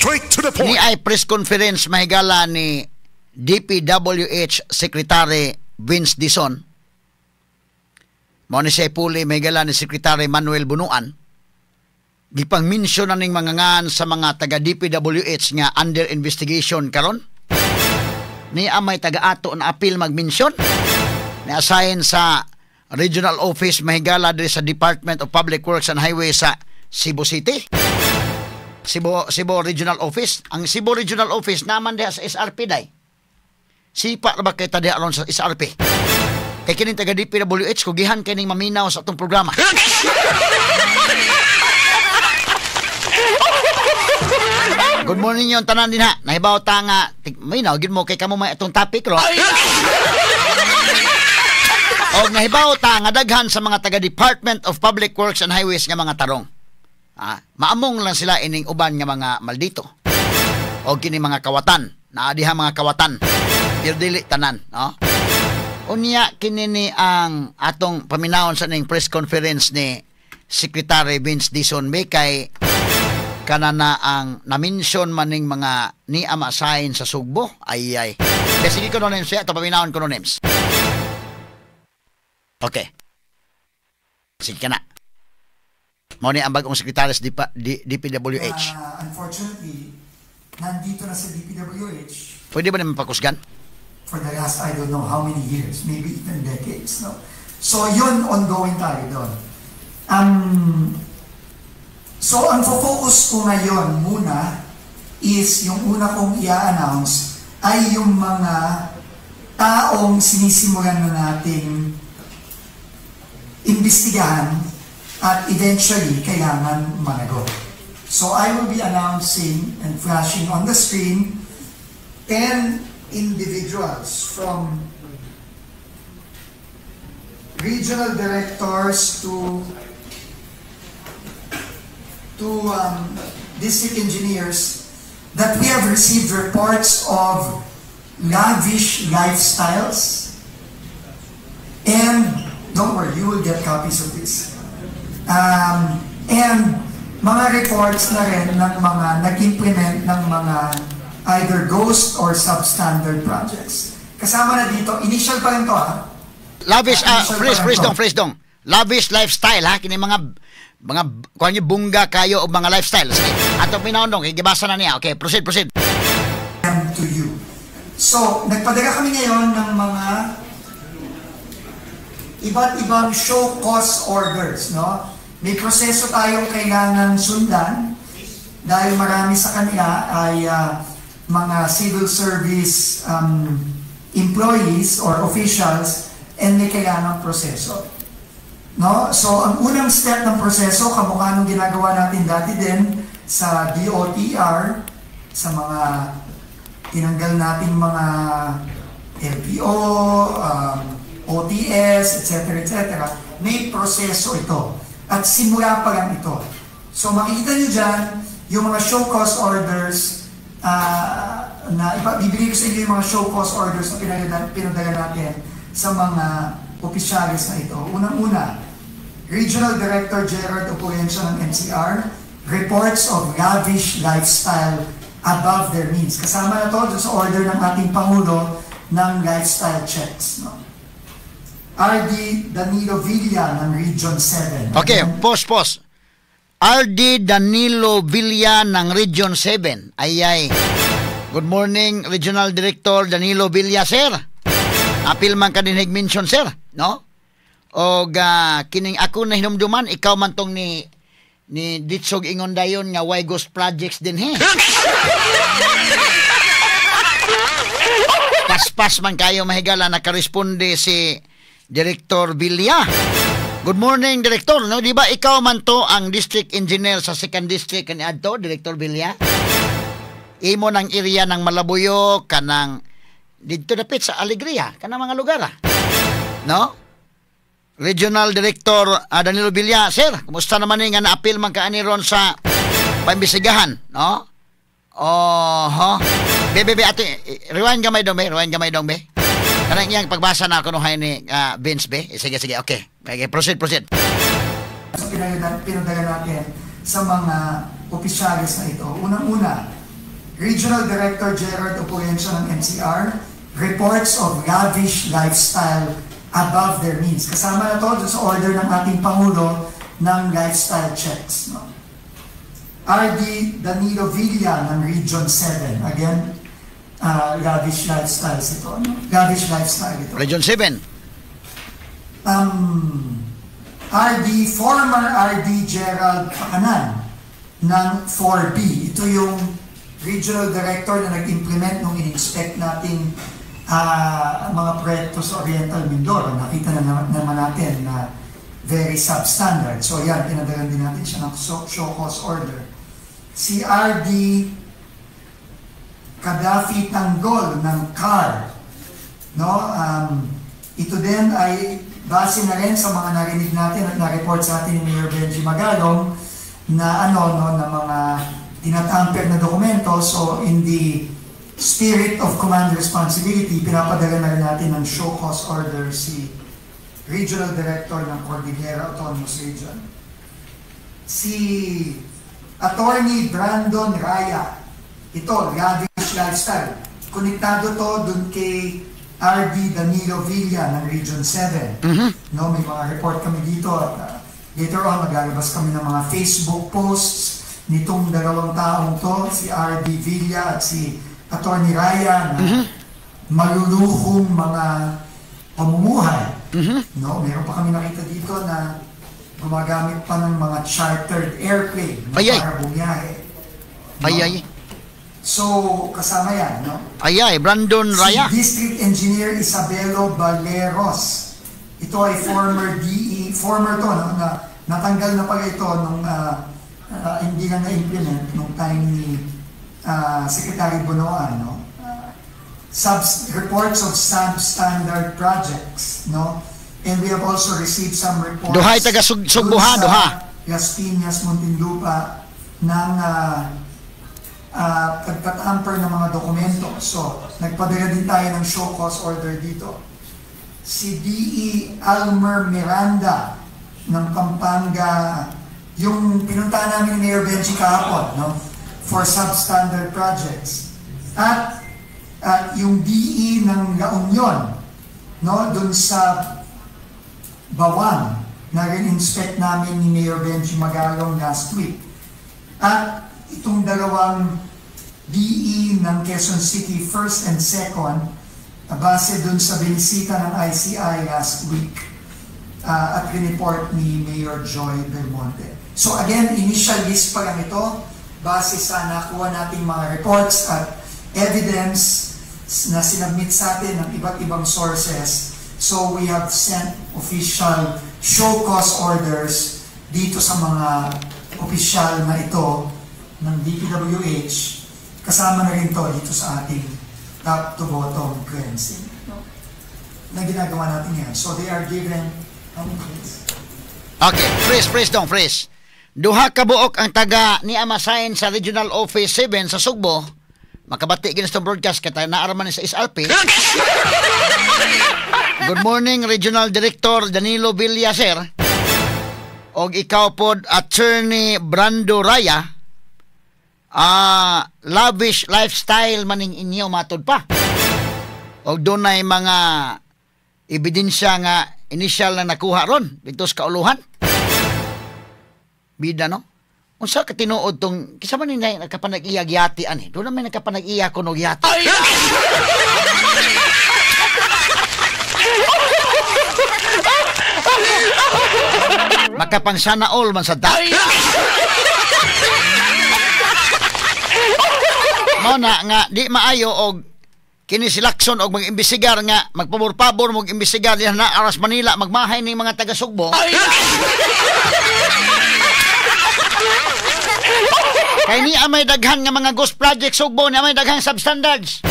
Straight to the Ni point. ay press conference, mahigala, ni DPWH Secretary Vince Dizon. Mao ni siya puli, mahigala, ni Secretary Manuel Bunuan. Gipang mention na ning mga ngan sa mga taga DPWH nga under investigation karon. Ni amay taga ato na apil mag-mention. Ni assign sa Regional Office, mahigala, diri sa Department of Public Works and Highways sa Cebu City. Cebu, Cebu Regional Office. Ang Cebu Regional Office naman diha sa SRP day. Sipa ra ba kay ta diha aron sa SRP? Kay kining taga DPWH kugihan kay ning maminaw sa atong programa. Good morning yon tanan din ha. Nahibaw ta nga minaw gid mo kay kamo may atong topic ro. Og nahibaw ta nga daghan sa mga taga Department of Public Works and Highways nga mga tarong. Ah, maamong lang sila ining uban nga mga maldito. O kini mga kawatan, naa diha mga kawatan. Pero dili tanan, no? Unya kini ni ang atong paminawon sa ning press conference ni Secretary Vince Dizon be kay kanana ang na-mention maning mga ni ama sign sa Sugbo. Ay ay. Kaya sige ko no names siya, ato paminawon ko no names. Okay. Sige ka na. Mao ni ang bagong sekretary sa DPWH. Unfortunately, nandito na sa DPWH Pwede ba naman pakusgan? For the last I don't know how many years, maybe even decades, no? So yun, ongoing tayo doon. So ang focus ko ngayon muna is yung una kong i-announce ay yung mga taong sinisimulan na nating imbestigahan at eventually kailangan managot. So I will be announcing and flashing on the screen 10 individuals from regional directors to district engineers that we have received reports of lavish lifestyles, and don't worry, you will get copies of this and mga reports na rin ng mga nag-implement ng mga either ghost or substandard projects. Kasama na dito, initial pa rin to ha. Lavish, Initial freeze, pa lang freeze to. Dong, freeze dong. Lavish lifestyle ha, kini mga kuan niyo bungga kayo og mga lifestyle. Sige, ato pinahon dong, gibasa na niya. Okay, proceed, proceed. To you. So, nagpadala kami ngayon ng mga iba't ibang show cause orders, no? May proseso tayong kailangan sundan dahil marami sa kanila ay mga civil service employees or officials and may kailangang proseso. No? So, ang unang step ng proseso, kamukha nung ginagawa natin dati din sa DOTR, sa mga tinanggal nating mga LPO, OTS, etc., etc., may proseso ito. At simula pa lang ito. So makikita nyo dyan, yung mga show cause orders, na bibigay ko sa inyo yung mga show cause orders na pinadala natin sa mga opisyalis na ito. Unang-una, Regional Director Gerard Opulencia ng NCR, reports of lavish lifestyle above their means. Kasama na to dun sa order ng ating Pangulo ng lifestyle checks. No? RD Danilo Villa ng Region 7. Okay, pause, pause. RD Danilo Villa ng Region 7. Ay, ay. Good morning, Regional Director Danilo Villa, sir. Apil man ka din mention, sir, no? O kining ako na hinumduman, ikaw man tong ni Ditsog ingon dayon nga why ghost projects din he. Paspas man kayo, mahigala, nakaresponde si Director Villa. Good morning, Director. No, di ba ikaw man to ang district engineer sa second district kaniadto, Director Villa? Imo ng area ng Malabuyo kanang didto dapit sa Alegria, kanang mga lugar ah. No? Regional Director Danilo Villa, sir, kumusta naman ni nga naapil man kaani ron sa paimbestigahan, no? Oho. Be, be, be, ate, rewind gamay dong, be, rewind gamay dong, be. Kanang iyang pagbasa na ako no ni Vince, be. Eh, sige, sige, okay. Okay, proceed, proceed. So pinadala natin sa mga opisyalis na ito. Unang-una, Regional Director Gerard Opulencia ng NCR, reports of lavish lifestyle above their means. Kasama na to dun sa order ng ating Pangulo ng lifestyle checks. No? RD Danilo Villa ng Region 7. Again, lavish lifestyles ito. No? Lavish lifestyle ito. Region 7. RD, former RD Gerald Pakanan ng 4B. Ito yung regional director na nag-implement nung in-inspect nating mga proyekto sa Oriental Mindoro. Nakita na naman natin na very substandard. So yan, pinadalan din natin siya ng show cause order. Si RD Gaddafi Tanggol ng CAR. No? Ito din ay base na rin sa mga narinig natin at na-report sa atin ni Mayor Benji Magalong na ano, no, na mga tinatamper na dokumento. So in the spirit of command responsibility, pinapadala na rin natin ng show cause order si Regional Director ng Cordillera Autonomous Region. Si Attorney Brandon Raya, ito, lavish lifestyle. Konektado to dun kay RD Danilo Villa ng Region 7. No, may mga report kami dito at later on maglalabas kami ng mga Facebook posts nitong dalawang taong to, si RD Villa at si Attorney Raya na maluluhong mga pamumuhay. No, meron pa kami nakita dito na gumagamit pa ng mga chartered airplane, no, Ay, ay. Para bumiyahe. No? Ay, ay. So, kasama yan, no? Ay, ay, Brandon Raya. Si District Engineer Isabelo Valeros. Ito ay former DE, former to, no, na natanggal na pala ito nung hindi na na-implement nung time ni Secretary Bonoan, no? Reports of substandard projects, no? And we have also received some reports Duhay taga Sugbo, dun ha, sa duha. Las Piñas, Muntinlupa ng pagtatamper ng mga dokumento. So, nagpadala din tayo ng show cause order dito. Si DE Almer Miranda ng Pampanga, yung pinuntahan namin ni Mayor Benji kahapon, no? For substandard projects. At yung DE ng La Union, no? Dun sa Bauang, na rin-inspect namin ni Mayor Benji Magalong last week. At itong dalawang DE ng Quezon City, first and second, base dun sa binisita ng ICI last week at report ni Mayor Joy Belmonte. So again, initial list pa lang ito base sa nakuha nating mga reports at evidence na sinubmit sa atin ng iba't ibang sources. So we have sent official show cause orders dito sa mga opisyal na ito ng DPWH. Kasama na rin to dito sa ating top to bottom cleansing, no, na ginagawa natin ngayon. So they are given how many days? Okay, freeze, freeze dong, freeze. Duha ka buok ang taga ni Amasain sa Regional Office 7 sa Sugbo. Makabati gini sa broadcast kay naaraman ni sa SRP. Good morning, Regional Director Danilo Villa, sir. Og ikaw pod, Attorney Brando Raya. Ah, lavish lifestyle maning inyo matud pa. Og dunay mga ebidensya nga initial na nakuha ron dito sa kauluhan. Bida, no? Unsa ka tinuod tong kisa man ni nakapanag-iya yate ani? Doon naman nakapanag-iya ko og yate. Makapangsana all man sa da. Mao na nga di maayo og kini si Lacson og mag-imbestigar nga magpabor-pabor mo imbestigar diha na aras Manila magmahay ning mga taga Sugbo. Kay ni amay daghan nga mga ghost project Sugbo, ni amay daghang substandards.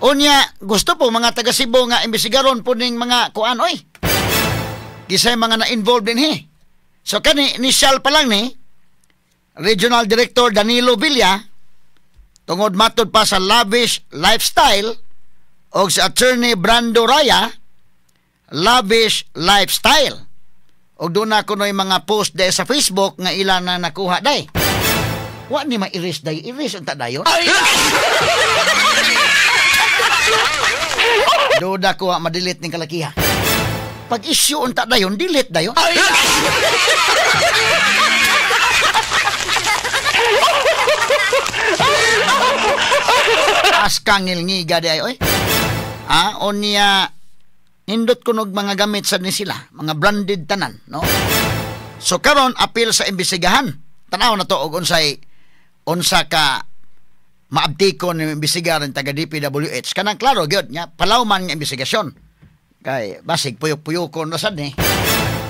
Unya gusto po mga taga Cebu nga imbestigaron po ning mga kuan oy. Kisay mga na-involved din he. So kani initial pa lang ni Regional Director Danilo Villa tungod matod pa sa lavish lifestyle og si Attorney Brando Raya, lavish lifestyle. Og doon na kuno'y mga post dahil sa Facebook nga ila na nakuha day. Wa ni ma-erase dayon, erase unta dayon. Duda ko ma-delete ning kalakiha. Pag issue unta dayon, delete dayon. Askangil ngiga di ay oy. Ah, onya nindot kunog mga gamit sad ni sila, mga branded tanan, no? So karon apil sa imbestigahan. Tan-aw na to og unsay unsa ka maabtikon ni imbestigaran taga DPWH. Kanang klaro gyud nga palawman nga investigasyon. Kay basig puyok-puyokon ra sad ni.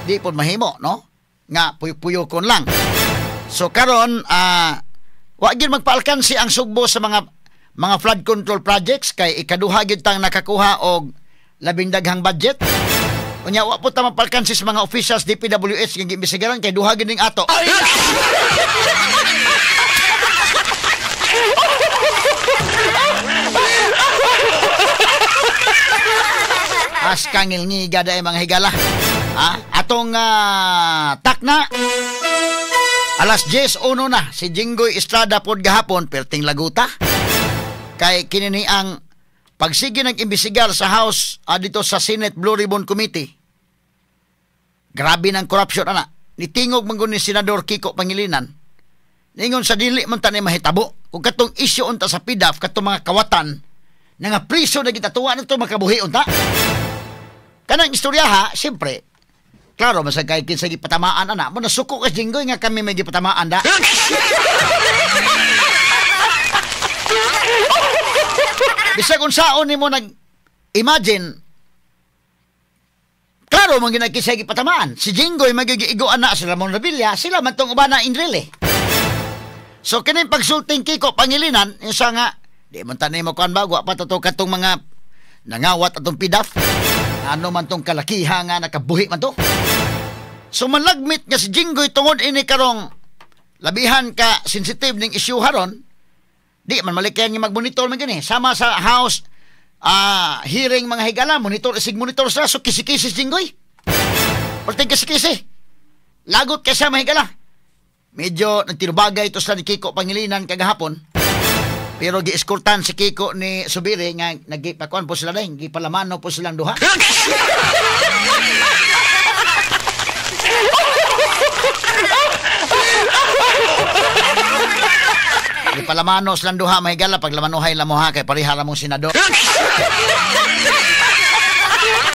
Di pod mahimo, no? Nga puyok-puyokon lang. So karon wa gyud magpaalkansi ang Sugbo sa mga flood control projects kay ikaduha gyud tang nakakuha og labing daghang budget. Unya wa po ta mapalkansi sa mga officials DPWH nga giimbestigaran kay duha gyud ning ato. Askangil ngiga daay mga higala. Atong takna alas 10:01 na si Jinggoy Estrada pod gahapon perting laguta. Kay kini ang pagsige nag-imbestigar sa House dito sa Senate Blue Ribbon Committee. Grabe ng corruption ana. Nitingog man gud ni Senador Kiko Pangilinan. Ningon sa dili man ta ni mahitabo kung katong issue unta sa PDAF katong mga kawatan na nga priso na gitatuwa na to makabuhi unta. Kanang istorya ha, siyempre, klaro masag kay kinsa gipatamaan ana, mo nasuko ka Jinggoy nga kami may gipatamaan da. Bisag unsaon nimo nag-imagine, klaro man ginakisay gipatamaan. Si Jinggoy magigiigoan na si Ramon Revilla, sila man tong uban na inril eh. So kining pagsulting Kiko Pangilinan, isa nga di man ta nimo kuan ba, wa pa to katong mga nangawat atong PDAF. Ano man tong kalakiha nga nakabuhi man to. So malagmit nga si Jinggoy tungod ini karong labihan ka sensitive ning issue haron. Di man malikayan nga magmonitor man gani. Sama sa House hearing mga higala, monitor isig monitor sa so kisi-kisi Jinggoy. Perting kisi-kisi. Lagot kay sa mga higala. Medyo nagtinubagay ito sila ni Kiko Pangilinan kagahapon. Pero gieskortan si Kiko ni Subiri nga nagipakuan po sila din, gipalamano po silang duha. Gipalamano silang duha mahigala paglamanohay lamuha kay pareha ra mong senador.